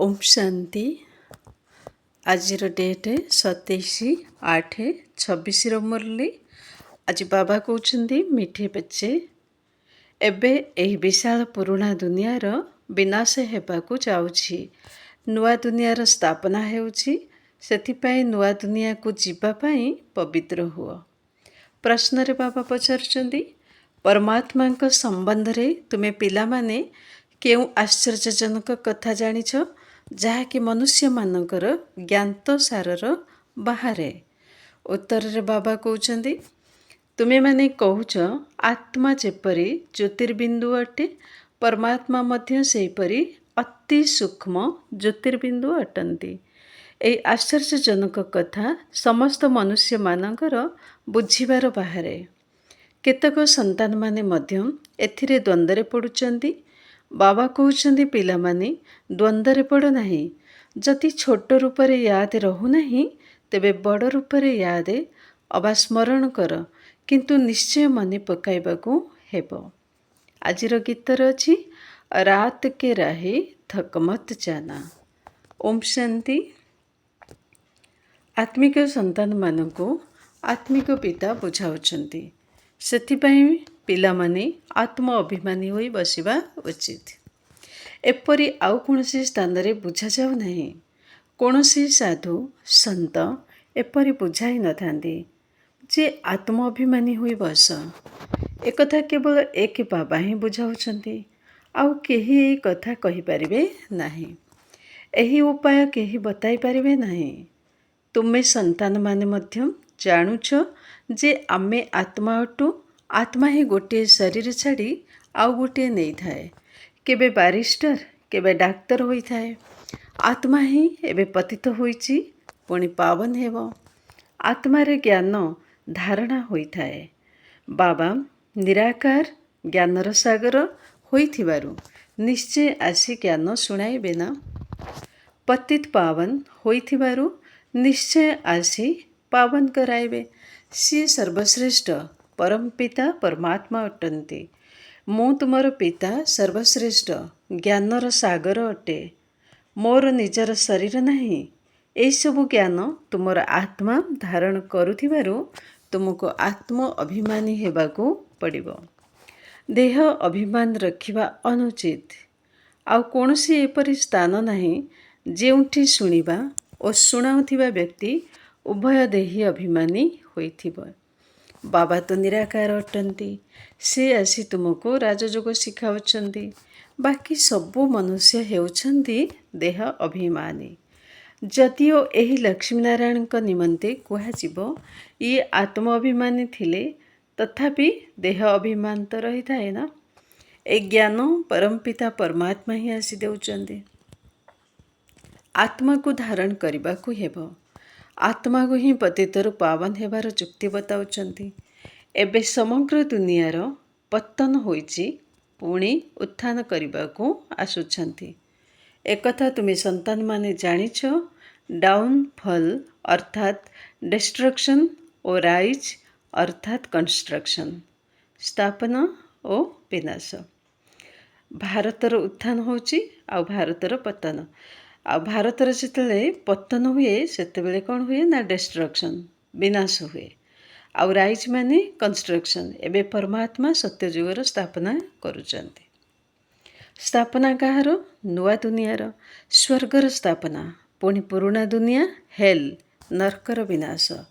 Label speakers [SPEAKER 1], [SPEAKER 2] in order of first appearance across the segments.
[SPEAKER 1] ଓମ୍ ଶାନ୍ତି। ଆଜିର ଡେଟ୍ 27/8/26ର ମୁରଲୀ। ଆଜି ବାବା କହୁଛନ୍ତି, ମିଠେ बच्चे, ଏବେ ଏହି ବିଶାଳ ପୁରୁଣା ଦୁନିଆର ବିନାଶ ହେବାକୁ ଯାଉଛି, ନୂଆ ଦୁନିଆର ସ୍ଥାପନା ହେଉଛି। ସେଥିପାଇଁ ନୂଆ ଦୁନିଆକୁ ଯିବା ପାଇଁ ପବିତ୍ର ହୁଅ। ପ୍ରଶ୍ନରେ ବାବା ପଚାରୁଛନ୍ତି, ପରମାତ୍ମାଙ୍କ ସମ୍ବନ୍ଧରେ ତୁମେ ପିଲାମାନେ କେଉଁ ଆଶ୍ଚର୍ଯ୍ୟଜନକ କଥା ଜାଣିଛ, ଯାହାକି ମନୁଷ୍ୟମାନଙ୍କର ଜ୍ଞାତ ସାରର ବାହାରେ? ଉତ୍ତରରେ ବାବା କହୁଛନ୍ତି, ତୁମେମାନେ କହୁଛ ଆତ୍ମା ଯେପରି ଜ୍ୟୋତିର୍ବିନ୍ଦୁ ଅଟେ, ପରମାତ୍ମା ମଧ୍ୟ ସେହିପରି ଅତି ସୂକ୍ଷ୍ମ ଜ୍ୟୋତିର୍ବିନ୍ଦୁ ଅଟନ୍ତି। ଏହି ଆଶ୍ଚର୍ଯ୍ୟଜନକ କଥା ସମସ୍ତ ମନୁଷ୍ୟମାନଙ୍କର ବୁଝିବାର ବାହାରେ। କେତେକ ସନ୍ତାନମାନେ ମଧ୍ୟ ଏଥିରେ ଦ୍ୱନ୍ଦ୍ୱରେ ପଡ଼ୁଛନ୍ତି। ବାବା କହୁଛନ୍ତି, ପିଲାମାନେ, ଦ୍ୱନ୍ଦ୍ୱରେ ପଡ଼ ନାହିଁ। ଯଦି ଛୋଟ ରୂପରେ ୟାଦ ରହୁନାହିଁ, ତେବେ ବଡ଼ ରୂପରେ ୟାଦ ଅବା ସ୍ମରଣ କର, କିନ୍ତୁ ନିଶ୍ଚୟ ମନେ ପକାଇବାକୁ ହେବ। ଆଜିର ଗୀତରେ ଅଛି, रात के राही थक मत जाना। ଓମ୍ ଶାନ୍ତି। ଆତ୍ମିକ ସନ୍ତାନମାନଙ୍କୁ ଆତ୍ମିକ ପିତା ବୁଝାଉଛନ୍ତି। ସେଥିପାଇଁ ପିଲାମାନେ ଆତ୍ମ ଅଭିମାନୀ ହୋଇ ବସିବା ଉଚିତ। ଏପରି ଆଉ କୌଣସି ସ୍ଥାନରେ ବୁଝାଯାଉ ନାହିଁ। କୌଣସି ସାଧୁ ସନ୍ଥ ଏପରି ବୁଝାଇ ନଥାନ୍ତି ଯେ ଆତ୍ମ ଅଭିମାନୀ ହୋଇ ବସ। ଏକଥା କେବଳ ଏକ ବାବା ହିଁ ବୁଝାଉଛନ୍ତି। ଆଉ କେହି ଏହି କଥା କହିପାରିବେ ନାହିଁ। ଏହି ଉପାୟ କେହି ବତାଇ ପାରିବେ ନାହିଁ। ତୁମେ ସନ୍ତାନମାନେ ମଧ୍ୟ ଜାଣୁଛ ଯେ ଆମେ ଆତ୍ମା ଅଟୁ। ଆତ୍ମା ହିଁ ଗୋଟିଏ ଶରୀର ଛାଡ଼ି ଆଉ ଗୋଟିଏ ନେଇଥାଏ। କେବେ ବାରିଷ୍ଟର, କେବେ ଡାକ୍ତର ହୋଇଥାଏ। ଆତ୍ମା ହିଁ ଏବେ ପତିତ ହୋଇଛି, ପୁଣି ପାବନ ହେବ। ଆତ୍ମାରେ ଜ୍ଞାନ ଧାରଣା ହୋଇଥାଏ। ବାବା ନିରାକାର ଜ୍ଞାନର ସାଗର ହୋଇଥିବାରୁ ନିଶ୍ଚୟ ଆସି ଜ୍ଞାନ ଶୁଣାଇବେ ନା? ପତିତ ପାବନ ହୋଇଥିବାରୁ ନିଶ୍ଚୟ ଆସି ପାବନ କରାଇବେ। ସିଏ ସର୍ବଶ୍ରେଷ୍ଠ ପରମ ପିତା ପରମାତ୍ମା ଅଟନ୍ତି। ମୁଁ ତୁମର ପିତା ସର୍ବଶ୍ରେଷ୍ଠ ଜ୍ଞାନର ସାଗର ଅଟେ। ମୋର ନିଜର ଶରୀର ନାହିଁ। ଏହିସବୁ ଜ୍ଞାନ ତୁମର ଆତ୍ମା ଧାରଣ କରୁଥିବାରୁ ତୁମକୁ ଆତ୍ମ ଅଭିମାନୀ ହେବାକୁ ପଡ଼ିବ। ଦେହ ଅଭିମାନ ରଖିବା ଅନୁଚିତ। ଆଉ କୌଣସି ଏପରି ସ୍ଥାନ ନାହିଁ, ଯେଉଁଠି ଶୁଣିବା ଓ ଶୁଣାଉଥିବା ବ୍ୟକ୍ତି ଉଭୟ ଦେହୀ ଅଭିମାନୀ ହୋଇଥିବ। ବାବା ତ ନିରାକାର ଅଟନ୍ତି। ସେ ଆସି ତୁମକୁ ରାଜଯୋଗ ଶିଖାଉଛନ୍ତି। ବାକି ସବୁ ମନୁଷ୍ୟ ହେଉଛନ୍ତି ଦେହ ଅଭିମାନୀ। ଯଦିଓ ଏହି ଲକ୍ଷ୍ମୀନାରାୟଣଙ୍କ ନିମନ୍ତେ କୁହାଯିବ, ଇଏ ଆତ୍ମ ଅଭିମାନୀ ଥିଲେ, ତଥାପି ଦେହ ଅଭିମାନ ତ ରହିଥାଏ ନା? ଏ ଜ୍ଞାନ ପରମପିତା ପରମାତ୍ମା ହିଁ ଆସି ଦେଉଛନ୍ତି। ଆତ୍ମାକୁ ଧାରଣ କରିବାକୁ ହେବ। ଆତ୍ମାକୁ ହିଁ ପତିତରୁ ପାବନ ହେବାର ଯୁକ୍ତି ବତାଉଛନ୍ତି। ଏବେ ସମଗ୍ର ଦୁନିଆର ପତନ ହୋଇଛି, ପୁଣି ଉତ୍ଥାନ କରିବାକୁ ଆସୁଛନ୍ତି। ଏକଥା ତୁମେ ସନ୍ତାନମାନେ ଜାଣିଛ। ଡାଉନଫଲ୍ ଅର୍ଥାତ୍ ଡିଷ୍ଟ୍ରକ୍ସନ୍ ଓ ରାଇଜ୍ ଅର୍ଥାତ୍ କନଷ୍ଟ୍ରକ୍ସନ୍, ସ୍ଥାପନା ଓ ବିନାଶ। ଭାରତର ଉତ୍ଥାନ ହେଉଛି ଆଉ ଭାରତର ପତନ। ଆଉ ଭାରତର ଯେତେବେଳେ ପତନ ହୁଏ, ସେତେବେଳେ କ'ଣ ହୁଏ ନା ଡିଷ୍ଟ୍ରକ୍ସନ୍, ବିନାଶ ହୁଏ। ଆଉ ରାଇଜ୍ ମାନେ କନଷ୍ଟ୍ରକ୍ସନ୍। ଏବେ ପରମାତ୍ମା ସତ୍ୟଯୁଗର ସ୍ଥାପନା କରୁଛନ୍ତି। ସ୍ଥାପନା କାହାର? ନୂଆ ଦୁନିଆର, ସ୍ୱର୍ଗର ସ୍ଥାପନା। ପୁଣି ପୁରୁଣା ଦୁନିଆ ହେଲ୍, ନର୍କର ବିନାଶ।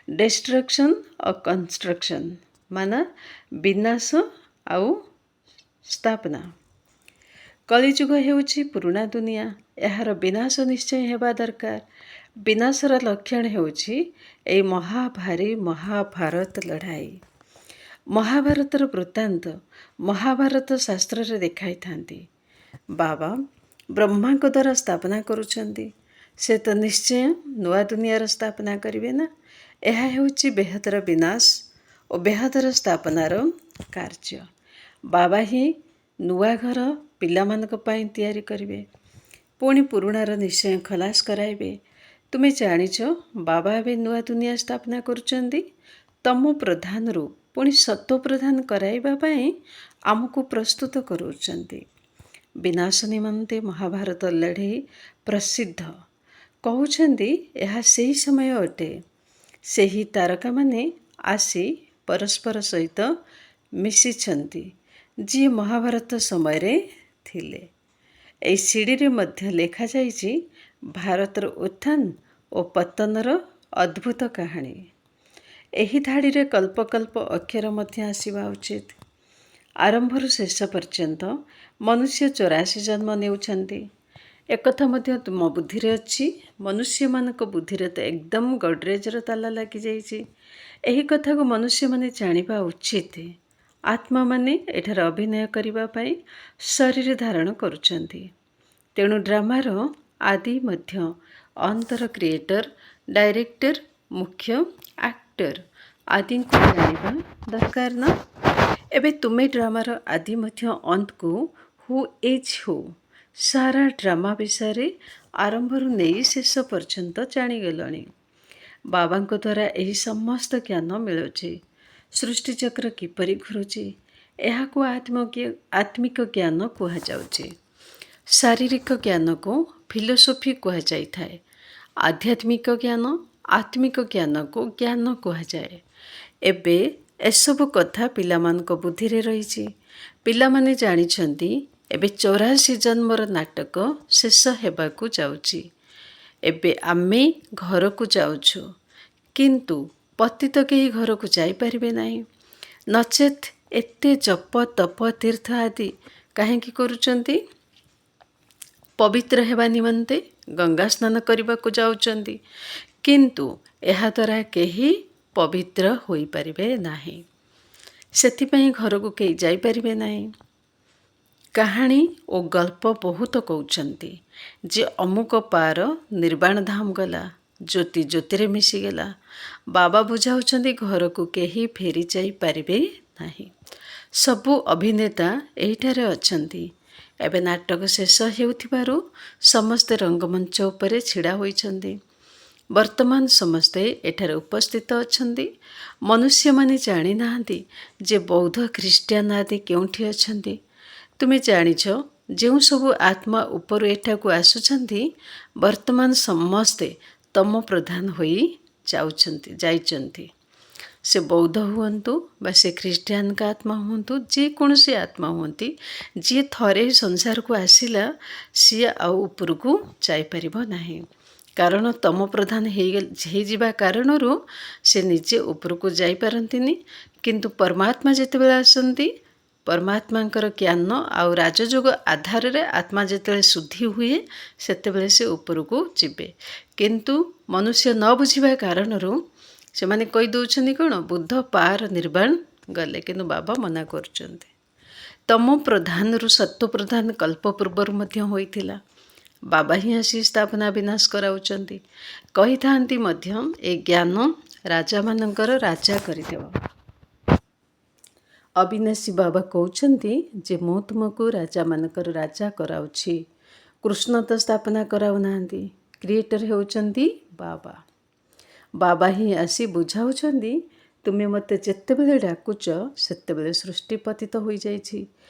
[SPEAKER 1] ଡିଷ୍ଟ୍ରକ୍ସନ୍ ଓ କନଷ୍ଟ୍ରକ୍ସନ୍ ମାନେ ବିନାଶ ଆଉ ସ୍ଥାପନା। କଳିଯୁଗ ହେଉଛି ପୁରୁଣା ଦୁନିଆ। ଏହାର ବିନାଶ ନିଶ୍ଚୟ ହେବା ଦରକାର। ବିନାଶର ଲକ୍ଷଣ ହେଉଛି ଏଇ ମହାଭାରୀ ମହାଭାରତ ଲଢ଼ାଇ। ମହାଭାରତର ବୃତ୍ତାନ୍ତ ମହାଭାରତ ଶାସ୍ତ୍ରରେ ଦେଖାଇଥାନ୍ତି। ବାବା ବ୍ରହ୍ମାଙ୍କ ଦ୍ୱାରା ସ୍ଥାପନା କରୁଛନ୍ତି। ସେ ତ ନିଶ୍ଚୟ ନୂଆ ଦୁନିଆର ସ୍ଥାପନା କରିବେ ନା? ଏହା ହେଉଛି ବେହଦର ବିନାଶ ଓ ବେହଦର ସ୍ଥାପନାର କାର୍ଯ୍ୟ। ବାବା ହିଁ ନୂଆ ଘର ପିଲାମାନଙ୍କ ପାଇଁ ତିଆରି କରିବେ। ପୁଣି ପୁରୁଣାର ନିଶ୍ଚୟ ଖଲାସ କରାଇବେ। ତୁମେ ଜାଣିଛ, ବାବା ଏବେ ନୂଆ ଦୁନିଆ ସ୍ଥାପନା କରୁଛନ୍ତି। ତମ ପ୍ରଧାନରୁ ପୁଣି ସତ୍ୱ ପ୍ରଧାନ କରାଇବା ପାଇଁ ଆମକୁ ପ୍ରସ୍ତୁତ କରୁଛନ୍ତି। ବିନାଶ ନିମନ୍ତେ ମହାଭାରତ ଲଢ଼େଇ ପ୍ରସିଦ୍ଧ। କହୁଛନ୍ତି ଏହା ସେହି ସମୟ ଅଟେ। ସେହି ତାରକାମାନେ ଆସି ପରସ୍ପର ସହିତ ମିଶିଛନ୍ତି, ଯିଏ ମହାଭାରତ ସମୟରେ ଥିଲେ। ଏହି ସିଡ଼ିରେ ମଧ୍ୟ ଲେଖାଯାଇଛି ଭାରତର ଉତ୍ଥାନ ଓ ପତନର ଅଦ୍ଭୁତ କାହାଣୀ। ଏହି ଧାଡ଼ିରେ କଳ୍ପ କଳ୍ପ ଅକ୍ଷର ମଧ୍ୟ ଆସିବା ଉଚିତ। ଆରମ୍ଭରୁ ଶେଷ ପର୍ଯ୍ୟନ୍ତ ମନୁଷ୍ୟ 84 ଜନ୍ମ ନେଉଛନ୍ତି। ଏକଥା ମଧ୍ୟ ତୁମ ବୁଦ୍ଧିରେ ଅଛି। ମନୁଷ୍ୟମାନଙ୍କ ବୁଦ୍ଧିରେ ତ ଏକଦମ ଗଡ଼ରେଜର ତାଲା ଲାଗିଯାଇଛି। ଏହି କଥାକୁ ମନୁଷ୍ୟମାନେ ଜାଣିବା ଉଚିତ। ଆତ୍ମାମାନେ ଏଠାରେ ଅଭିନୟ କରିବା ପାଇଁ ଶରୀର ଧାରଣ କରୁଛନ୍ତି। ତେଣୁ ଡ୍ରାମାର ଆଦି ମଧ୍ୟ ଅନ୍ତର କ୍ରିଏଟର, ଡାଇରେକ୍ଟର, ମୁଖ୍ୟ ଆକ୍ଟର ଆଦିଙ୍କୁ ଜାଣିବା ଦରକାର ନା? ଏବେ ତୁମେ ଡ୍ରାମାର ଆଦି ମଧ୍ୟ ଅନ୍ତକୁ who is ହୁ ସାରା ଡ୍ରାମା ବିଷୟରେ ଆରମ୍ଭରୁ ନେଇ ଶେଷ ପର୍ଯ୍ୟନ୍ତ ଜାଣିଗଲଣି। ବାବାଙ୍କ ଦ୍ୱାରା ଏହି ସମସ୍ତ ଜ୍ଞାନ ମିଳୁଛି। ସୃଷ୍ଟିଚକ୍ର କିପରି ଘୁରୁଛି, ଏହାକୁ ଆତ୍ମିକ ଜ୍ଞାନ କୁହାଯାଉଛି। ଶାରୀରିକ ଜ୍ଞାନକୁ ଫିଲୋସଫି କୁହାଯାଇଥାଏ। ଆଧ୍ୟାତ୍ମିକ ଜ୍ଞାନ, ଆତ୍ମିକ ଜ୍ଞାନକୁ ଜ୍ଞାନ କୁହାଯାଏ। ଏବେ ଏସବୁ କଥା ପିଲାମାନଙ୍କ ବୁଦ୍ଧିରେ ରହିଛି। ପିଲାମାନେ ଜାଣିଛନ୍ତି ଏବେ 84 ଜନ୍ମର ନାଟକ ଶେଷ ହେବାକୁ ଯାଉଛି। ଏବେ ଆମେ ଘରକୁ ଯାଉଛୁ, କିନ୍ତୁ ପତିତ କେହି ଘରକୁ ଯାଇପାରିବେ ନାହିଁ। ନଚେତ୍ ଏତେ ଜପ ତପ ତୀର୍ଥ ଆଦି କାହିଁକି କରୁଛନ୍ତି? ପବିତ୍ର ହେବା ନିମନ୍ତେ ଗଙ୍ଗା ସ୍ନାନ କରିବାକୁ ଯାଉଛନ୍ତି, କିନ୍ତୁ ଏହାଦ୍ୱାରା କେହି ପବିତ୍ର ହୋଇପାରିବେ ନାହିଁ। ସେଥିପାଇଁ ଘରକୁ କେହି ଯାଇପାରିବେ ନାହିଁ। କାହାଣୀ ଓ ଗଳ୍ପ ବହୁତ କହୁଛନ୍ତି ଯେ ଅମୁକ ପାର ନିର୍ବାଣ ଧାମ ଗଲା, ଜ୍ୟୋତି ଜ୍ୟୋତିରେ ମିଶିଗଲା। ବାବା ବୁଝାଉଛନ୍ତି ଘରକୁ କେହି ଫେରି ଯାଇପାରିବେ ନାହିଁ। ସବୁ ଅଭିନେତା ଏହିଠାରେ ଅଛନ୍ତି। ଏବେ ନାଟକ ଶେଷ ହେଉଥିବାରୁ ସମସ୍ତେ ରଙ୍ଗମଞ୍ଚ ଉପରେ ଛିଡ଼ା ହୋଇଛନ୍ତି। ବର୍ତ୍ତମାନ ସମସ୍ତେ ଏଠାରେ ଉପସ୍ଥିତ ଅଛନ୍ତି। ମନୁଷ୍ୟମାନେ ଜାଣିନାହାନ୍ତି ଯେ ବୌଦ୍ଧ, ଖ୍ରୀଷ୍ଟିଆନ ଆଦି କେଉଁଠି ଅଛନ୍ତି। ତୁମେ ଜାଣିଛ ଯେଉଁ ସବୁ ଆତ୍ମା ଉପରୁ ଏଠାକୁ ଆସୁଛନ୍ତି, ବର୍ତ୍ତମାନ ସମସ୍ତେ ତମ ପ୍ରଧାନ ହୋଇ ଯାଇଛନ୍ତି। ସେ ବୌଦ୍ଧ ହୁଅନ୍ତୁ ବା ସେ ଖ୍ରୀଷ୍ଟିଆନଙ୍କ ଆତ୍ମା ହୁଅନ୍ତୁ, ଯେକୌଣସି ଆତ୍ମା ହୁଅନ୍ତି, ଯିଏ ଥରେ ସଂସାରକୁ ଆସିଲା ସିଏ ଆଉ ଉପରକୁ ଯାଇପାରିବ ନାହିଁ। କାରଣ ତମ ପ୍ରଧାନ ହେଇଯିବା କାରଣରୁ ସେ ନିଜେ ଉପରକୁ ଯାଇପାରନ୍ତିନି। କିନ୍ତୁ ପରମାତ୍ମା ଯେତେବେଳେ ଆସନ୍ତି, ପରମାତ୍ମାଙ୍କର ଜ୍ଞାନ ଆଉ ରାଜଯୋଗ ଆଧାରରେ ଆତ୍ମା ଯେତେବେଳେ ଶୁଦ୍ଧି ହୁଏ, ସେତେବେଳେ ସେ ଉପରକୁ ଯିବେ। କିନ୍ତୁ ମନୁଷ୍ୟ ନ ବୁଝିବା କାରଣରୁ ସେମାନେ କହିଦେଉଛନ୍ତି କ'ଣ ବୁଦ୍ଧ ପାର ନିର୍ବାଣ ଗଲେ, କିନ୍ତୁ ବାବା ମନା କରୁଛନ୍ତି। ତମ ପ୍ରଧାନରୁ ସତ୍ୱ ପ୍ରଧାନ କଳ୍ପ ପୂର୍ବରୁ ମଧ୍ୟ ହୋଇଥିଲା। ବାବା ହିଁ ଆସି ସ୍ଥାପନା ବିନାଶ କରାଉଛନ୍ତି। କହିଥାନ୍ତି ମଧ୍ୟ ଏ ଜ୍ଞାନ ରାଜାମାନଙ୍କର ରାଜା କରିଦେବ। ଅବିନାଶୀ ବାବା କହୁଛନ୍ତି ଯେ ମୁଁ ତୁମକୁ ରାଜାମାନଙ୍କର ରାଜା କରାଉଛି। କୃଷ୍ଣ ତ ସ୍ଥାପନା କରାଉନାହାନ୍ତି, କ୍ରିଏଟର ହେଉଛନ୍ତି ବାବା। ବାବା ହିଁ ଆସି ବୁଝାଉଛନ୍ତି ତୁମେ ମୋତେ ଯେତେବେଳେ ଡାକୁଛ ସେତେବେଳେ ସୃଷ୍ଟି ପତିତ ହୋଇଯାଇଛି।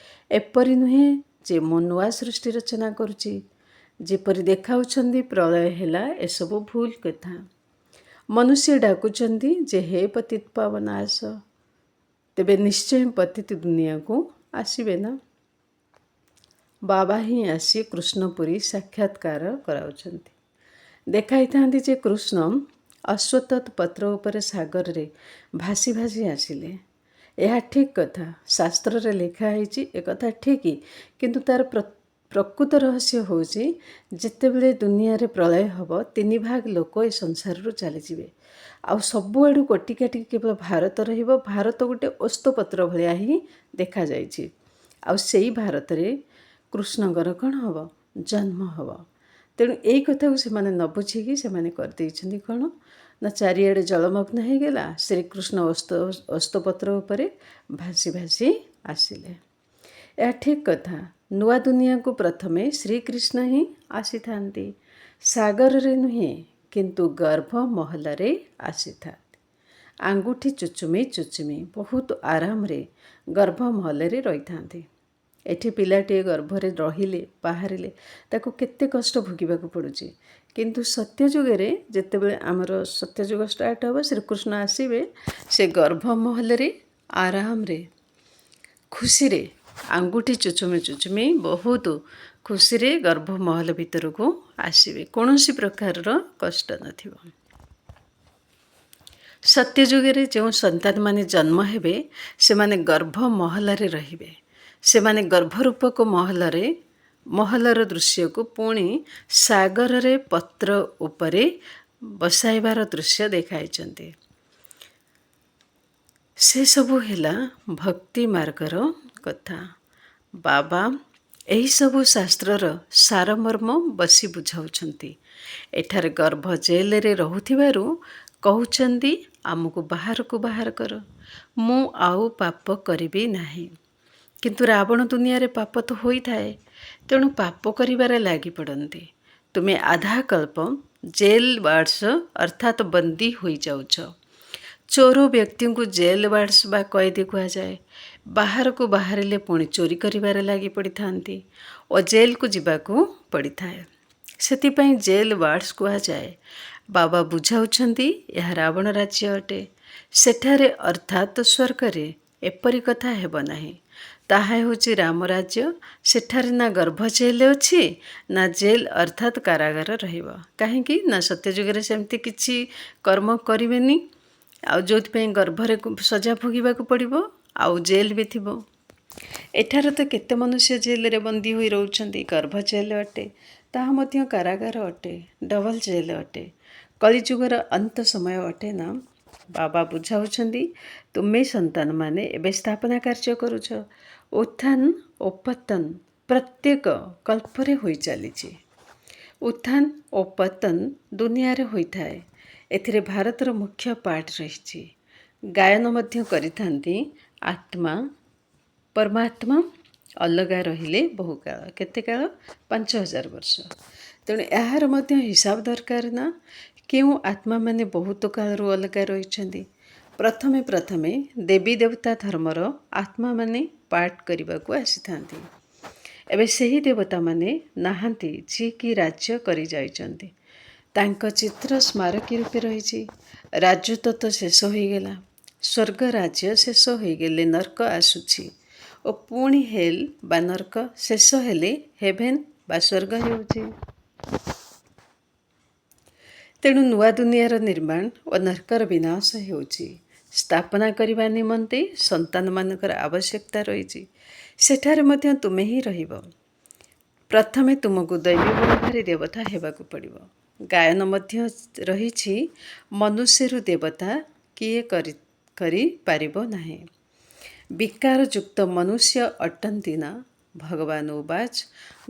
[SPEAKER 1] ଏପରି ନୁହେଁ ଯେ ମୁଁ ନୂଆ ସୃଷ୍ଟି ରଚନା କରୁଛି। ଯେପରି ଦେଖାଉଛନ୍ତି ପ୍ରଳୟ ହେଲା, ଏସବୁ ଭୁଲ କଥା। ମନୁଷ୍ୟ ଡାକୁଛନ୍ତି ଯେ ହେ ପତିତ ପାବନ ଆସ, ତେବେ ନିଶ୍ଚୟ ପତିତ ଦୁନିଆକୁ ଆସିବେ ନା। ବାବା ହିଁ ଆସି କୃଷ୍ଣପୁରୀ ସାକ୍ଷାତକାର କରାଉଛନ୍ତି। ଦେଖାଇଥାନ୍ତି ଯେ କୃଷ୍ଣ ଅଶ୍ୱତ୍ଥ ପତ୍ର ଉପରେ ସାଗରରେ ଭାସି ଭାସି ଆସିଲେ। ଏହା ଠିକ୍ କଥା, ଶାସ୍ତ୍ରରେ ଲେଖା ହେଇଛି ଏକଥା ଠିକ୍, କିନ୍ତୁ ତା'ର ପ୍ରକୃତ ରହସ୍ୟ ହେଉଛି ଯେତେବେଳେ ଦୁନିଆରେ ପ୍ରଳୟ ହେବ, 3 ଭାଗ ଲୋକ ଏ ସଂସାରରୁ ଚାଲିଯିବେ। ଆଉ ସବୁଆଡ଼ୁ କଟି କାଟିକି କେବଳ ଭାରତ ରହିବ। ଭାରତ ଗୋଟେ ଓସ୍ତପତ୍ର ଭଳିଆ ହିଁ ଦେଖାଯାଇଛି। ଆଉ ସେଇ ଭାରତରେ କୃଷ୍ଣଙ୍କର କ'ଣ ହେବ? ଜନ୍ମ ହେବ। ତେଣୁ ଏଇ କଥାକୁ ସେମାନେ ନ ବୁଝିକି ସେମାନେ କରିଦେଇଛନ୍ତି କ'ଣ ନା ଚାରିଆଡ଼େ ଜଳମଗ୍ନ ହେଇଗଲା, ଶ୍ରୀକୃଷ୍ଣ ଓସ୍ତପତ୍ର ଉପରେ ଭାସି ଭାସି ଆସିଲେ। ଏହା ଠିକ୍ କଥା। ନୂଆ ଦୁନିଆକୁ ପ୍ରଥମେ ଶ୍ରୀକୃଷ୍ଣ ହିଁ ଆସିଥାନ୍ତି, ସାଗରରେ ନୁହେଁ, କିନ୍ତୁ ଗର୍ଭ ମହଲରେ ଆସିଥାନ୍ତି। ଆଙ୍ଗୁଠି ଚୁଚୁମି ଚୁଚୁମି ବହୁତ ଆରାମରେ ଗର୍ଭ ମହଲରେ ରହିଥାନ୍ତି। ଏଠି ପିଲାଟିଏ ଗର୍ଭରେ ରହିଲେ ବାହାରିଲେ ତାକୁ କେତେ କଷ୍ଟ ଭୋଗିବାକୁ ପଡ଼ୁଛି। କିନ୍ତୁ ସତ୍ୟଯୁଗରେ ଯେତେବେଳେ ଆମର ସତ୍ୟଯୁଗ ଷ୍ଟାର୍ଟ ହେବ, ଶ୍ରୀକୃଷ୍ଣ ଆସିବେ, ସେ ଗର୍ଭ ମହଲରେ ଆରାମରେ ଖୁସିରେ ଆଙ୍ଗୁଠି ଚୁଚୁମି ଚୁଚୁମି ବହୁତ ଖୁସିରେ ଗର୍ଭ ମହଲ ଭିତରକୁ ଆସିବେ, କୌଣସି ପ୍ରକାରର କଷ୍ଟ ନଥିବ। ସତ୍ୟଯୁଗରେ ଯେଉଁ ସନ୍ତାନମାନେ ଜନ୍ମ ହେବେ, ସେମାନେ ଗର୍ଭ ମହଲରେ ରହିବେ। ସେମାନେ ଗର୍ଭରୂପକ ମହଲରେ ମହଲର ଦୃଶ୍ୟକୁ ପୁଣି ସାଗରରେ ପତ୍ର ଉପରେ ବସାଇବାର ଦୃଶ୍ୟ ଦେଖାଇଛନ୍ତି। ସେସବୁ ହେଲା ଭକ୍ତି ମାର୍ଗର କଥା। ବାବା ଏହିସବୁ ଶାସ୍ତ୍ରର ସାରମର୍ମ ବସି ବୁଝାଉଛନ୍ତି। ଏଠାରେ ଗର୍ଭ ଜେଲରେ ରହୁଥିବାରୁ କହୁଛନ୍ତି, ଆମକୁ ବାହାରକୁ ବାହାର କର, ମୁଁ ଆଉ ପାପ କରିବି ନାହିଁ। କିନ୍ତୁ ରାବଣ ଦୁନିଆରେ ପାପ ତ ହୋଇଥାଏ, ତେଣୁ ପାପ କରିବାରେ ଲାଗି ପଡ଼ନ୍ତି। ତୁମେ ଆଧାକଳ୍ପ ଜେଲ୍ ୱାର୍ଡସ୍ ଅର୍ଥାତ୍ ବନ୍ଦୀ ହୋଇଯାଉଛ। ଚୋର ବ୍ୟକ୍ତିଙ୍କୁ ଜେଲ୍ ୱାର୍ଡସ୍ ବା କଏଦୀ କୁହାଯାଏ। ବାହାରକୁ ବାହାରିଲେ ପୁଣି ଚୋରି କରିବାରେ ଲାଗି ପଡ଼ିଥାନ୍ତି ଓ ଜେଲ୍କୁ ଯିବାକୁ ପଡ଼ିଥାଏ। ସେଥିପାଇଁ ଜେଲ୍ ୱାର୍ଡସ୍ କୁହାଯାଏ। ବାବା ବୁଝାଉଛନ୍ତି, ଏହା ରାବଣ ରାଜ୍ୟ ଅଟେ। ସେଠାରେ ଅର୍ଥାତ୍ ସ୍ୱର୍ଗରେ ଏପରି କଥା ହେବ ନାହିଁ। ତାହା ହେଉଛି ରାମ ରାଜ୍ୟ। ସେଠାରେ ନା ଗର୍ଭ ଜେଲ୍ ଅଛି, ନା ଜେଲ୍ ଅର୍ଥାତ୍ କାରାଗାର ରହିବ। କାହିଁକି ନା ସତ୍ୟଯୁଗରେ ସେମିତି କିଛି କର୍ମ କରିବେନି, ଆଉ ଯେଉଁଥିପାଇଁ ଗର୍ଭରେ ସଜା ଭୋଗିବାକୁ ପଡ଼ିବ ଆଉ ଜେଲ୍ ବି ଥିବ। ଏଠାରେ ତ କେତେ ମନୁଷ୍ୟ ଜେଲ୍ରେ ବନ୍ଦୀ ହୋଇ ରହୁଛନ୍ତି। ଗର୍ଭ ଜେଲ୍ ଅଟେ, ତାହା ମଧ୍ୟ କାରାଗାର ଅଟେ, ଡବଲ ଜେଲ୍ ଅଟେ। କଳିଯୁଗର ଅନ୍ତ ସମୟ ଅଟେ ନା? ବାବା ବୁଝାଉଛନ୍ତି, ତୁମେ ସନ୍ତାନମାନେ ଏବେ ସ୍ଥାପନା କାର୍ଯ୍ୟ କରୁଛ। ଉତ୍ଥାନ ଓ ପତନ ପ୍ରତ୍ୟେକ କଳ୍ପରେ ହୋଇ ଚାଲିଛି। ଉତ୍ଥାନ ଓ ପତନ ଦୁନିଆରେ ହୋଇଥାଏ। ଏଥିରେ ଭାରତର ମୁଖ୍ୟ ପାର୍ଟ ରହିଛି। ଗାୟନ ମଧ୍ୟ କରିଥାନ୍ତି, ଆତ୍ମା ପରମାତ୍ମା ଅଲଗା ରହିଲେ ବହୁକାଳ। କେତେ କାଳ? 5000 ବର୍ଷ। ତେଣୁ ଏହାର ମଧ୍ୟ ହିସାବ ଦରକାର ନା, କେଉଁ ଆତ୍ମାମାନେ ବହୁତ କାଳରୁ ଅଲଗା ରହିଛନ୍ତି। ପ୍ରଥମେ ପ୍ରଥମେ ଦେବୀ ଦେବତା ଧର୍ମର ଆତ୍ମାମାନେ ପାଠ କରିବାକୁ ଆସିଥାନ୍ତି। ଏବେ ସେହି ଦେବତାମାନେ ନାହାନ୍ତି, ଯିଏକି ରାଜ୍ୟ କରିଯାଇଛନ୍ତି। ତାଙ୍କ ଚିତ୍ର ସ୍ମାରକୀ ରୂପେ ରହିଛି। ରାଜତ୍ୱ ତ ଶେଷ ହୋଇଗଲା। ସ୍ୱର୍ଗ ରାଜ୍ୟ ଶେଷ ହୋଇଗଲେ ନର୍କ ଆସୁଛି ଓ ପୁଣି ହେଲ୍ ବା ନର୍କ ଶେଷ ହେଲେ ହେଭେନ୍ ବା ସ୍ୱର୍ଗ ହେଉଛି। ତେଣୁ ନୂଆ ଦୁନିଆର ନିର୍ମାଣ ଓ ନର୍କର ବିନାଶ ହେଉଛି। ସ୍ଥାପନା କରିବା ନିମନ୍ତେ ସନ୍ତାନମାନଙ୍କର ଆବଶ୍ୟକତା ରହିଛି। ସେଠାରେ ମଧ୍ୟ ତୁମେ ହିଁ ରହିବ। ପ୍ରଥମେ ତୁମକୁ ଦୈବୀ ଗୁଣଧାରୀ ଦେବତା ହେବାକୁ ପଡ଼ିବ। ଗାୟନ ମଧ୍ୟ ରହିଛି, ମନୁଷ୍ୟରୁ ଦେବତା କିଏ କରିପାରିବ ନାହିଁ। ବିକାରଯୁକ୍ତ ମନୁଷ୍ୟ ଅଟନ୍ତି ନା? ଭଗବାନ ଉବାଚ,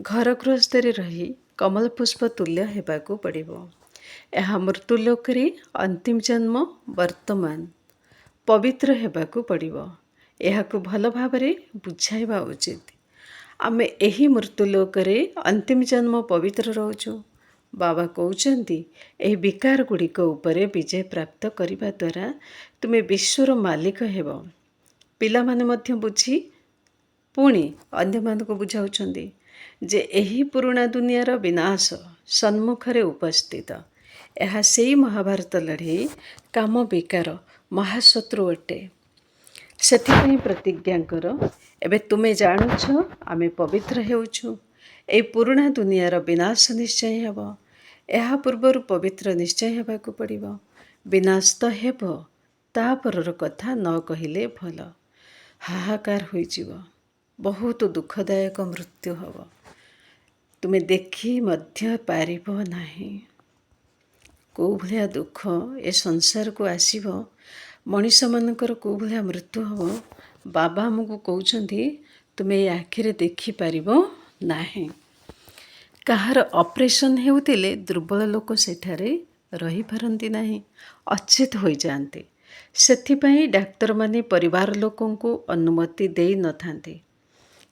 [SPEAKER 1] ଘର ଗୃହସ୍ଥରେ ରହି କମଳ ପୁଷ୍ପ ତୁଲ୍ୟ ହେବାକୁ ପଡ଼ିବ। ଏହା ମୃତ୍ୟୁଲୋକରେ ଅନ୍ତିମ ଜନ୍ମ। ବର୍ତ୍ତମାନ ପବିତ୍ର ହେବାକୁ ପଡ଼ିବ। ଏହାକୁ ଭଲ ଭାବରେ ବୁଝାଇବା ଉଚିତ। ଆମେ ଏହି ମୃତ୍ୟୁଲୋକରେ ଅନ୍ତିମ ଜନ୍ମ ପବିତ୍ର ରହୁଛୁ। ବାବା କହୁଛନ୍ତି, ଏହି ବିକାର ଗୁଡ଼ିକ ଉପରେ ବିଜୟ ପ୍ରାପ୍ତ କରିବା ଦ୍ୱାରା ତୁମେ ବିଶ୍ୱର ମାଲିକ ହେବ। ପିଲାମାନେ ମଧ୍ୟ ବୁଝି ପୁଣି ଅନ୍ୟମାନଙ୍କୁ ବୁଝାଉଛନ୍ତି ଯେ ଏହି ପୁରୁଣା ଦୁନିଆର ବିନାଶ ସମ୍ମୁଖରେ ଉପସ୍ଥିତ। ଏହା ସେଇ ମହାଭାରତ ଲଢ଼େଇ। କାମ ବିକାର ମହାଶତ୍ରୁ ଅଟେ। ସେଥିପାଇଁ ପ୍ରତିଜ୍ଞା କର। ଏବେ ତୁମେ ଜାଣୁଛ, ଆମେ ପବିତ୍ର ହେଉଛୁ। ଏହି ପୁରୁଣା ଦୁନିଆର ବିନାଶ ନିଶ୍ଚୟ ହେବ। ଏହା ପୂର୍ବରୁ ପବିତ୍ର ନିଶ୍ଚୟ ହେବାକୁ ପଡ଼ିବ। ବିନାଶ ତ ହେବ, ତାପରର କଥା ନ କହିଲେ ଭଲ। ହାହାକାର ହୋଇଯିବ, ବହୁତ ଦୁଃଖଦାୟକ ମୃତ୍ୟୁ ହେବ, ତୁମେ ଦେଖି ମଧ୍ୟ ପାରିବ ନାହିଁ। କେଉଁ ଭଳିଆ ଦୁଃଖ ଏ ସଂସାରକୁ ଆସିବ, ମଣିଷମାନଙ୍କର କେଉଁ ଭଳିଆ ମୃତ୍ୟୁ ହେବ, ବାବା ଆମକୁ କହୁଛନ୍ତି, ତୁମେ ଏ ଆଖିରେ ଦେଖିପାରିବ ନାହିଁ। କାହାର ଅପରେସନ୍ ହେଉଥିଲେ ଦୁର୍ବଳ ଲୋକ ସେଠାରେ ରହିପାରନ୍ତି ନାହିଁ, ଅଚେତ ହୋଇଯାଆନ୍ତି। ସେଥିପାଇଁ ଡାକ୍ତରମାନେ ପରିବାର ଲୋକଙ୍କୁ ଅନୁମତି ଦେଇନଥାନ୍ତି।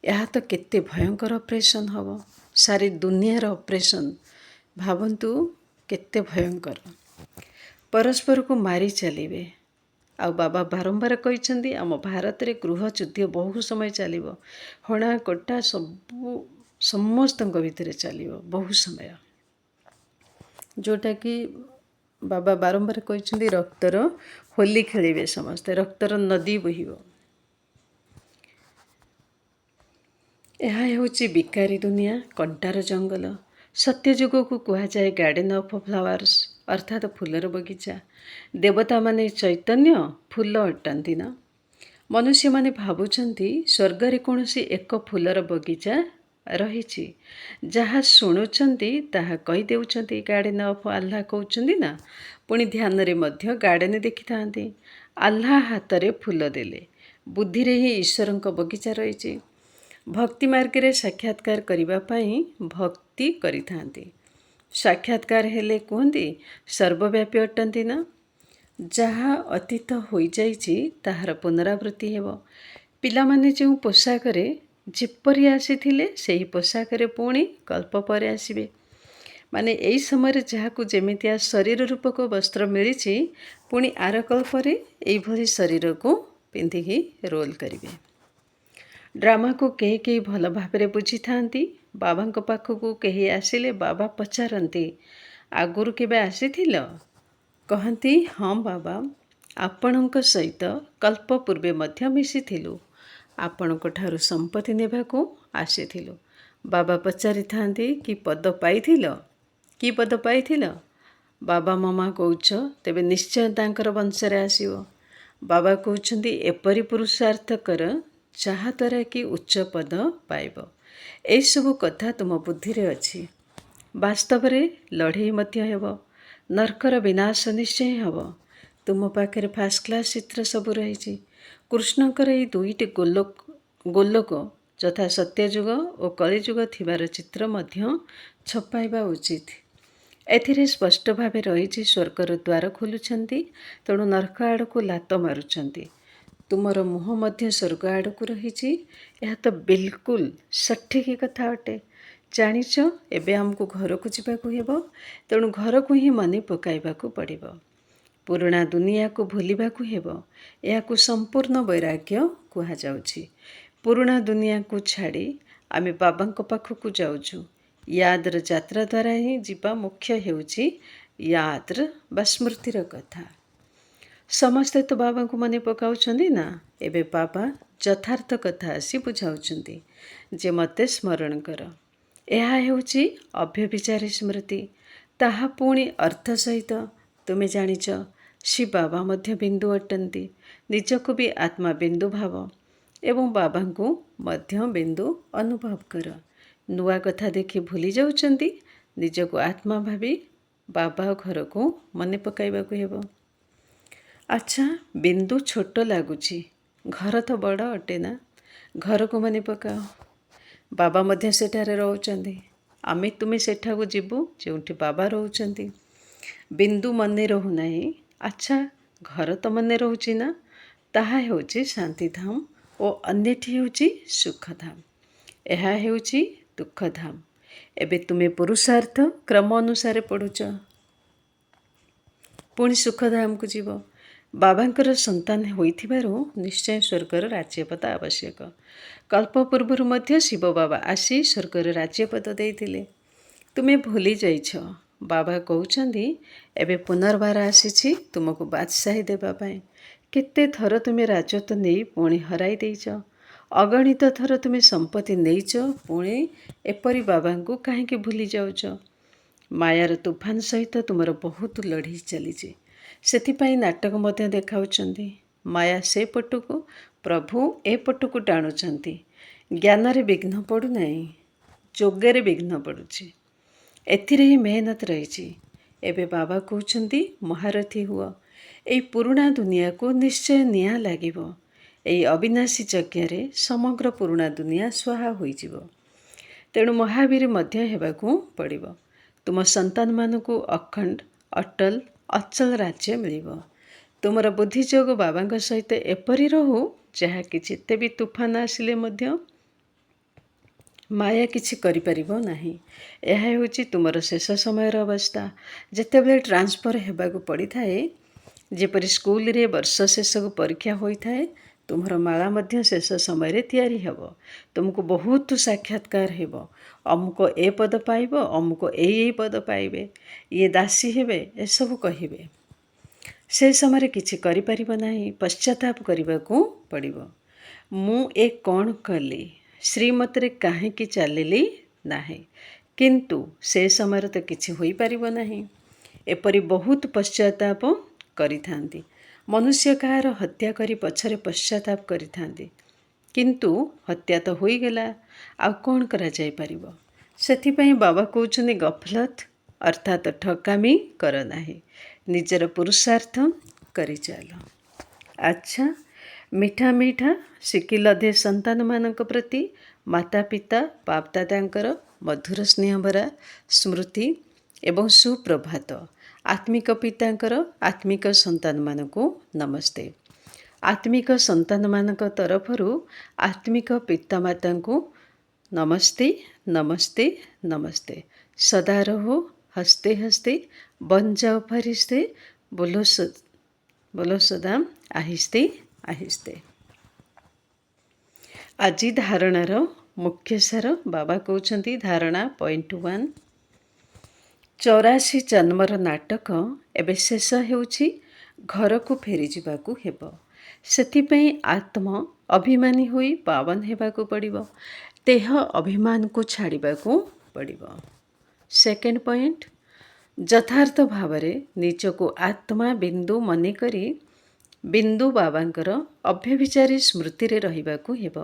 [SPEAKER 1] ଏହା ତ କେତେ ଭୟଙ୍କର ଅପରେସନ୍ ହେବ, ସାରି ଦୁନିଆର ଅପରେସନ୍ ଭାବନ୍ତୁ କେତେ ଭୟଙ୍କର। ପରସ୍ପରକୁ ମାରି ଚାଲିବେ। ଆଉ ବାବା ବାରମ୍ବାର କହିଛନ୍ତି, ଆମ ଭାରତରେ ଗୃହଯୁଦ୍ଧ ବହୁ ସମୟ ଚାଲିବ। ହଣା କଟା ସବୁ ସମସ୍ତଙ୍କ ଭିତରେ ଚାଲିବ ବହୁ ସମୟ, ଯେଉଁଟାକି ବାବା ବାରମ୍ବାର କହିଛନ୍ତି, ରକ୍ତର ହୋଲି ଖେଳିବେ ସମସ୍ତେ, ରକ୍ତର ନଦୀ ବୋହିବ। ଏହା ହେଉଛି ବିକାରୀ ଦୁନିଆ, କଣ୍ଟାର ଜଙ୍ଗଲ। ସତ୍ୟଯୁଗକୁ କୁହାଯାଏ ଗାର୍ଡ଼େନ୍ ଅଫ୍ ଫ୍ଲାୱାର୍ସ, ଅର୍ଥାତ୍ ଫୁଲର ବଗିଚା। ଦେବତାମାନେ ଚୈତନ୍ୟ ଫୁଲ ଅଟନ୍ତି ନା? ମନୁଷ୍ୟମାନେ ଭାବୁଛନ୍ତି ସ୍ୱର୍ଗରେ କୌଣସି ଏକ ଫୁଲର ବଗିଚା ରହିଛି। ଯାହା ଶୁଣୁଛନ୍ତି ତାହା କହିଦେଉଛନ୍ତି। ଗାର୍ଡ଼େନ୍ ଅଫ୍ ଆଲ୍ଲା କହୁଛନ୍ତି ନା? ପୁଣି ଧ୍ୟାନରେ ମଧ୍ୟ ଗାର୍ଡ଼େନ୍ ଦେଖିଥାନ୍ତି। ଆଲ୍ଲା ହାତରେ ଫୁଲ ଦେଲେ। ବୁଦ୍ଧିରେ ହିଁ ଈଶ୍ୱରଙ୍କ ବଗିଚା ରହିଛି। ଭକ୍ତି ମାର୍ଗରେ ସାକ୍ଷାତକାର କରିବା ପାଇଁ ଭକ୍ତି କରିଥାନ୍ତି। ସାକ୍ଷାତକାର ହେଲେ କୁହନ୍ତି, ସର୍ବବ୍ୟାପୀ ଅଟନ୍ତି ନା? ଯାହା ଅତୀତ ହୋଇଯାଇଛି ତାହାର ପୁନରାବୃତ୍ତି ହେବ। ପିଲାମାନେ ଯେଉଁ ପୋଷାକରେ ଯେପରି ଆସିଥିଲେ, ସେହି ପୋଷାକରେ ପୁଣି କଳ୍ପ ପରେ ଆସିବେ। ମାନେ ଏଇ ସମୟରେ ଯାହାକୁ ଯେମିତିଆ ଶରୀର ରୂପକ ବସ୍ତ୍ର ମିଳିଛି, ପୁଣି ଆର କଳ୍ପରେ ଏଇଭଳି ଶରୀରକୁ ପିନ୍ଧିକି ରୋଲ୍ କରିବେ। ଡ୍ରାମାକୁ କେହି କେହି ଭଲ ଭାବରେ ବୁଝିଥାନ୍ତି। ବାବାଙ୍କ ପାଖକୁ କେହି ଆସିଲେ ବାବା ପଚାରନ୍ତି, ଆଗରୁ କେବେ ଆସିଥିଲ? କହନ୍ତି, ହଁ ବାବା, ଆପଣଙ୍କ ସହିତ କଳ୍ପ ପୂର୍ବେ ମଧ୍ୟ ମିଶିଥିଲୁ। ଆପଣଙ୍କ ଠାରୁ ସମ୍ପତ୍ତି ନେବାକୁ ଆସିଥିଲୁ। ବାବା ପଚାରିଥାନ୍ତି, କି ପଦ ପାଇଥିଲ? କି ପଦ ପାଇଥିଲ? ବାବା ମାମା କହୁଛ, ତେବେ ନିଶ୍ଚୟ ତାଙ୍କର ବଂଶରେ ଆସିବ। ବାବା କହୁଛନ୍ତି, ଏପରି ପୁରୁଷାର୍ଥ କର ଯାହାଦ୍ୱାରା କି ଉଚ୍ଚ ପଦ ପାଇବ। ଏହିସବୁ କଥା ତୁମ ବୁଦ୍ଧିରେ ଅଛି। ବାସ୍ତବରେ ଲଢ଼େଇ ମଧ୍ୟ ହେବ। ନର୍କର ବିନାଶ ନିଶ୍ଚୟ ହେବ। ତୁମ ପାଖରେ ଫାର୍ଷ୍ଟ କ୍ଲାସ୍ ଚିତ୍ର ସବୁ ରହିଛି। କୃଷ୍ଣଙ୍କର ଏଇ ଦୁଇଟି ଗୋଲକ ଯଥା ସତ୍ୟଯୁଗ ଓ କଳିଯୁଗ ଥିବାର ଚିତ୍ର ମଧ୍ୟ ଛପାଇବା ଉଚିତ। ଏଥିରେ ସ୍ପଷ୍ଟ ଭାବେ ରହିଛି, ସ୍ୱର୍ଗର ଦ୍ୱାର ଖୋଲୁଛନ୍ତି, ତେଣୁ ନର୍କ ଆଡ଼କୁ ଲାତ ମାରୁଛନ୍ତି। ତୁମର ମୁହଁ ମଧ୍ୟ ସ୍ୱର୍ଗ ଆଡ଼କୁ ରହିଛି। ଏହା ତ ବିଲକୁଲ ସଠିକ୍ କଥା ଅଟେ। ଜାଣିଛ, ଏବେ ଆମକୁ ଘରକୁ ଯିବାକୁ ହେବ, ତେଣୁ ଘରକୁ ହିଁ ମନେ ପକାଇବାକୁ ପଡ଼ିବ। ପୁରୁଣା ଦୁନିଆକୁ ଭୁଲିବାକୁ ହେବ। ଏହାକୁ ସମ୍ପୂର୍ଣ୍ଣ ବୈରାଗ୍ୟ କୁହାଯାଉଛି। ପୁରୁଣା ଦୁନିଆକୁ ଛାଡ଼ି ଆମେ ବାବାଙ୍କ ପାଖକୁ ଯାଉଛୁ। ୟାଦର ଯାତ୍ରା ଦ୍ୱାରା ହିଁ ଯିବା ମୁଖ୍ୟ ହେଉଛି ୟାଦର ବା ସ୍ମୃତିର କଥା। ସମସ୍ତେ ତ ବାବାଙ୍କୁ ମନେ ପକାଉଛନ୍ତି ନା? ଏବେ ବାବା ଯଥାର୍ଥ କଥା ଆସି ବୁଝାଉଛନ୍ତି ଯେ ମୋତେ ସ୍ମରଣ କର। ଏହା ହେଉଛି ଅବ୍ୟଭିଚାରୀ ସ୍ମୃତି, ତାହା ପୁଣି ଅର୍ଥ ସହିତ। ତୁମେ ଜାଣିଛ, ଶିବ ବାବା ମଧ୍ୟ ବିନ୍ଦୁ ଅଟନ୍ତି। ନିଜକୁ ବି ଆତ୍ମା ବିନ୍ଦୁ ଭାବ ଏବଂ ବାବାଙ୍କୁ ମଧ୍ୟ ବିନ୍ଦୁ ଅନୁଭବ କର। ନୂଆ କଥା ଦେଖି ଭୁଲି ଯାଉଛନ୍ତି। ନିଜକୁ ଆତ୍ମା ଭାବି ବାବା ଘରକୁ ମନେ ପକାଇବାକୁ ହେବ। ଆଚ୍ଛା, ବିନ୍ଦୁ ଛୋଟ ଲାଗୁଛି, ଘର ତ ବଡ଼ ଅଟେ ନା? ଘରକୁ ମନେ ପକାଅ। ବାବା ମଧ୍ୟ ସେଠାରେ ରହୁଛନ୍ତି। ଆମେ ତୁମେ ସେଠାକୁ ଯିବୁ ଯେଉଁଠି ବାବା ରହୁଛନ୍ତି। ବିନ୍ଦୁ ମନେ ରହୁନାହିଁ। ଆଚ୍ଛା, ଘର ତ ମନେ ରହୁଛି ନା? ତାହା ହେଉଛି ଶାନ୍ତିଧାମ ଓ ଅନ୍ୟଟି ହେଉଛି ସୁଖଧାମ। ଏହା ହେଉଛି ଦୁଃଖଧାମ। ଏବେ ତୁମେ ପୁରୁଷାର୍ଥ କ୍ରମ ଅନୁସାରେ ପଢ଼ୁଛ, ପୁଣି ସୁଖଧାମକୁ ଯିବ। ବାବାଙ୍କର ସନ୍ତାନ ହୋଇଥିବାରୁ ନିଶ୍ଚୟ ସ୍ୱର୍ଗର ରାଜ୍ୟପଦ ଆବଶ୍ୟକ। କଳ୍ପ ପୂର୍ବରୁ ମଧ୍ୟ ଶିବ ବାବା ଆସି ସ୍ୱର୍ଗର ରାଜ୍ୟପଦ ଦେଇଥିଲେ। ତୁମେ ଭୁଲି ଯାଇଛ। ବାବା କହୁଛନ୍ତି, ଏବେ ପୁନର୍ବାର ଆସିଛି ତୁମକୁ ବାଦଶାହୀ ଦେବା ପାଇଁ। କେତେ ଥର ତୁମେ ରାଜତ୍ୱ ନେଇ ପୁଣି ହରାଇ ଦେଇଛ। ଅଗଣିତ ଥର ତୁମେ ସମ୍ପତ୍ତି ନେଇଛ, ପୁଣି ଏପରି ବାବାଙ୍କୁ କାହିଁକି ଭୁଲି ଯାଉଛ? ମାୟାର ତୁଫାନ ସହିତ ତୁମର ବହୁତ ଲଢ଼େଇ ଚାଲିଛି। ସେଥିପାଇଁ ନାଟକ ମଧ୍ୟ ଦେଖାଉଛନ୍ତି। ମାୟା ସେ ପଟକୁ, ପ୍ରଭୁ ଏ ପଟକୁ ଟାଣୁଛନ୍ତି। ଜ୍ଞାନରେ ବିଘ୍ନ ପଡ଼ୁନାହିଁ, ଯୋଗରେ ବିଘ୍ନ ପଡ଼ୁଛି। ଏଥିରେ ହିଁ ମେହନତ ରହିଛି। ଏବେ ବାବା କହୁଛନ୍ତି, ମହାରଥୀ ହୁଅ। ଏଇ ପୁରୁଣା ଦୁନିଆକୁ ନିଶ୍ଚୟ ନିଆଁ ଲାଗିବ। ଏଇ ଅବିନାଶୀ ଯଜ୍ଞରେ ସମଗ୍ର ପୁରୁଣା ଦୁନିଆ ସ୍ୱାହା ହୋଇଯିବ। ତେଣୁ ମହାବୀର ମଧ୍ୟ ହେବାକୁ ପଡ଼ିବ। ତୁମ ସନ୍ତାନମାନଙ୍କୁ ଅଖଣ୍ଡ, ଅଟଲ, ଅଚଳ ରାଜ୍ୟ ମିଳିବ। ତୁମର ବୁଦ୍ଧିଯୋଗ ବାବାଙ୍କ ସହିତ ଏପରି ରହୁ ଯାହାକି ଯେତେ ବି ତୁଫାନ ଆସିଲେ ମଧ୍ୟ ମାୟା କିଛି କରିପାରିବ ନାହିଁ। ଏହା ହେଉଛି ତୁମର ଶେଷ ସମୟର ଅବସ୍ଥା। ଯେତେବେଳେ ଟ୍ରାନ୍ସଫର୍ ହେବାକୁ ପଡ଼ିଥାଏ, ଯେପରି ସ୍କୁଲରେ ବର୍ଷ ଶେଷକୁ ପରୀକ୍ଷା ହୋଇଥାଏ, ତୁମର ମାଳା ମଧ୍ୟ ଶେଷ ସମୟରେ ତିଆରି ହେବ। ତୁମକୁ ବହୁତ ସାକ୍ଷାତକାର ହେବ। ଅମୁକ ଏ ପଦ ପାଇବ, ଅମୁକ ଏଇ ଏଇ ପଦ ପାଇବେ, ଇଏ ଦାସୀ ହେବେ, ଏସବୁ କହିବେ। ସେ ସମୟରେ କିଛି କରିପାରିବ ନାହିଁ, ପଶ୍ଚାତାପ କରିବାକୁ ପଡ଼ିବ। ମୁଁ ଏ କ'ଣ କଲି? ଶ୍ରୀମତରେ କାହିଁକି ଚାଲିଲି ନାହିଁ? କିନ୍ତୁ ସେ ସମୟରେ ତ କିଛି ହୋଇପାରିବ ନାହିଁ। ଏପରି ବହୁତ ପଶ୍ଚାତାପ କରିଥାନ୍ତି। ମନୁଷ୍ୟ କାହାର ହତ୍ୟା କରି ପଛରେ ପଶ୍ଚାତାପ କରିଥାନ୍ତି, କିନ୍ତୁ ହତ୍ୟା ତ ହୋଇଗଲା, ଆଉ କ'ଣ କରାଯାଇପାରିବ? ସେଥିପାଇଁ ବାବା କହୁଛନ୍ତି, ଗଫଲତ ଅର୍ଥାତ ଠକାମି କର ନାହିଁ, ନିଜର ପୁରୁଷାର୍ଥ କରିଚାଲ। ଆଚ୍ଛା, ମିଠା ମିଠା ସିକିଲଧେ ସନ୍ତାନମାନଙ୍କ ପ୍ରତି ମାତା ପିତା ବାପଦାଦାଙ୍କର ମଧୁର ସ୍ନେହଭରା ସ୍ମୃତି ଏବଂ ସୁପ୍ରଭାତ। ଆତ୍ମିକ ପିତାଙ୍କର ଆତ୍ମିକ ସନ୍ତାନମାନଙ୍କୁ ନମସ୍ତେ। ଆତ୍ମିକ ସନ୍ତାନମାନଙ୍କ ତରଫରୁ ଆତ୍ମିକ ପିତାମାତାଙ୍କୁ ନମସ୍ତେ, ନମସ୍ତେ, ନମସ୍ତେ। सदा रहो हंसते हंसते, बन जाओ फरिश्ते, बोलो बोलो सदा आहिस्ते आहिस्ते। ଆଜି ଧାରଣାର ମୁଖ୍ୟ ସାର ବାବା କହୁଛନ୍ତି, ଧାରଣା ପଏଣ୍ଟ 1, 84 ଜନ୍ମର ନାଟକ ଏବେ ଶେଷ ହେଉଛି, ଘରକୁ ଫେରିଯିବାକୁ ହେବ। ସେଥିପାଇଁ ଆତ୍ମ ଅଭିମାନୀ ହୋଇ ପାବନ ହେବାକୁ ପଡ଼ିବ, ଦେହ ଅଭିମାନକୁ ଛାଡ଼ିବାକୁ ପଡ଼ିବ। ସେକେଣ୍ଡ ପଏଣ୍ଟ, ଯଥାର୍ଥ ଭାବରେ ନିଜକୁ ଆତ୍ମା ବିନ୍ଦୁ ମନେକରି ବିନ୍ଦୁ ବାବାଙ୍କର ଅବ୍ୟଭିଚାରୀ ସ୍ମୃତିରେ ରହିବାକୁ ହେବ।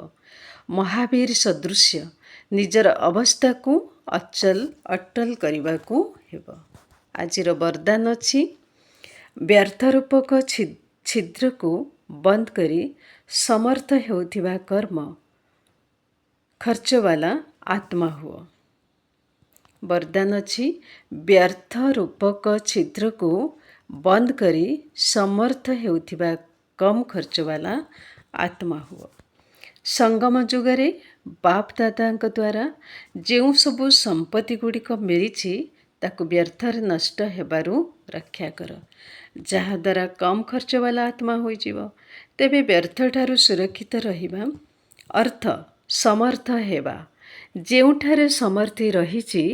[SPEAKER 1] ମହାବୀର ସଦୃଶ୍ୟ ନିଜର ଅବସ୍ଥାକୁ ଅଚଲ ଅଟଲ କରିବାକୁ ହେବ। ଆଜିର ବରଦାନ ଅଛି, ବ୍ୟର୍ଥ ରୂପକ ଛିଦ୍ରକୁ ବନ୍ଦ କରି ସମର୍ଥ ହେଉଥିବା କମ ଖର୍ଚ୍ଚବାଲା ଆତ୍ମା ହୁଅ। ବରଦାନ ଅଛି, ବ୍ୟର୍ଥ ରୂପକ ଛିଦ୍ରକୁ ବନ୍ଦ କରି ସମର୍ଥ ହେଉଥିବା କମ୍ ଖର୍ଚ୍ଚବାଲା ଆତ୍ମା ହୁଅ। ସଙ୍ଗମ ଯୁଗରେ ବାପ ଦାଦାଙ୍କ ଦ୍ୱାରା ଯେଉଁ ସବୁ ସମ୍ପତ୍ତି ଗୁଡ଼ିକ ମିଳିଛି, ତାକୁ ବ୍ୟର୍ଥରେ ନଷ୍ଟ ହେବାରୁ ରକ୍ଷା କର, ଯାହାଦ୍ୱାରା କମ୍ ଖର୍ଚ୍ଚବାଲା ଆତ୍ମା ହୋଇଯିବ। ତେବେ ବ୍ୟର୍ଥଠାରୁ ସୁରକ୍ଷିତ ରହିବା ଅର୍ଥ ସମର୍ଥ ହେବା। ଯେଉଁଠାରେ ସମର୍ଥି ରହିଛି,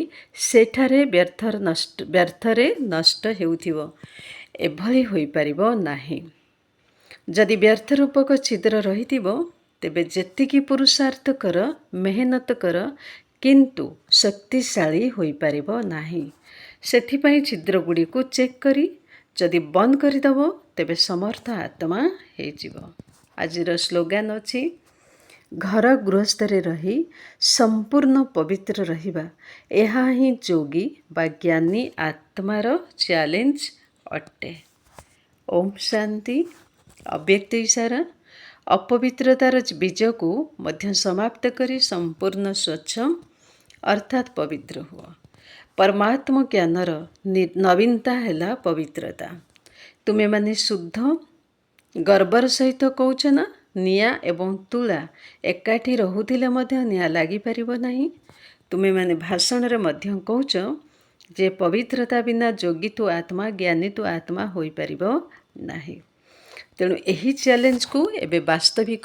[SPEAKER 1] ସେଠାରେ ବ୍ୟର୍ଥରେ ନଷ୍ଟ ହେଉଥିବ, ଏଭଳି ହୋଇପାରିବ ନାହିଁ। ଯଦି ବ୍ୟର୍ଥ ରୂପକ ଛିଦ୍ର ରହିଥିବ, ତେବେ ଯେତିକି ପୁରୁଷାର୍ଥ କର, ମେହନତ କର, କିନ୍ତୁ ଶକ୍ତିଶାଳୀ ହୋଇପାରିବ ନାହିଁ। ସେଥିପାଇଁ ଛିଦ୍ରଗୁଡ଼ିକୁ ଚେକ୍ କରି ଯଦି ବନ୍ଦ କରିଦେବ, ତେବେ ସମର୍ଥ ଆତ୍ମା ହେଇଯିବ। ଆଜିର ସ୍ଲୋଗାନ ଅଛି, ଘର ଗୃହସ୍ଥରେ ରହି ସମ୍ପୂର୍ଣ୍ଣ ପବିତ୍ର ରହିବା, ଏହା ହିଁ ଯୋଗୀ ବା ଜ୍ଞାନୀ ଆତ୍ମାର ଚ୍ୟାଲେଞ୍ଜ ଅଟେ। ଓମ୍ ଶାନ୍ତି। ଅବ୍ୟକ୍ତ ଇଶାରା, ଅପବିତ୍ରତାର ବୀଜକୁ ମଧ୍ୟ ସମାପ୍ତ କରି ସମ୍ପୂର୍ଣ୍ଣ ସ୍ୱଚ୍ଛ ଅର୍ଥାତ୍ ପବିତ୍ର ହୁଅ। ପରମାତ୍ମ ଜ୍ଞାନର ନବୀନତା ହେଲା ପବିତ୍ରତା। ତୁମେମାନେ ଶୁଦ୍ଧ ଗର୍ବର ସହିତ କହୁଛ ନା, ନିଆଁ ଏବଂ ତୁଳା ଏକାଠି ରହୁଥିଲେ ମଧ୍ୟ ନିଆଁ ଲାଗିପାରିବ ନାହିଁ। ତୁମେମାନେ ଭାଷଣରେ ମଧ୍ୟ କହୁଛ ଯେ ପବିତ୍ରତା ବିନା ଯୋଗୀ ତୁ ଆତ୍ମା, ଜ୍ଞାନୀ ତୁ ଆତ୍ମା ହୋଇପାରିବ ନାହିଁ। ତେଣୁ ଏହି ଚ୍ୟାଲେଞ୍ଜକୁ ଏବେ ବାସ୍ତବିକ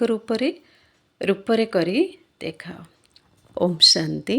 [SPEAKER 1] ରୂପରେ କରି ଦେଖାଅ। ଓମ୍ ଶାନ୍ତି।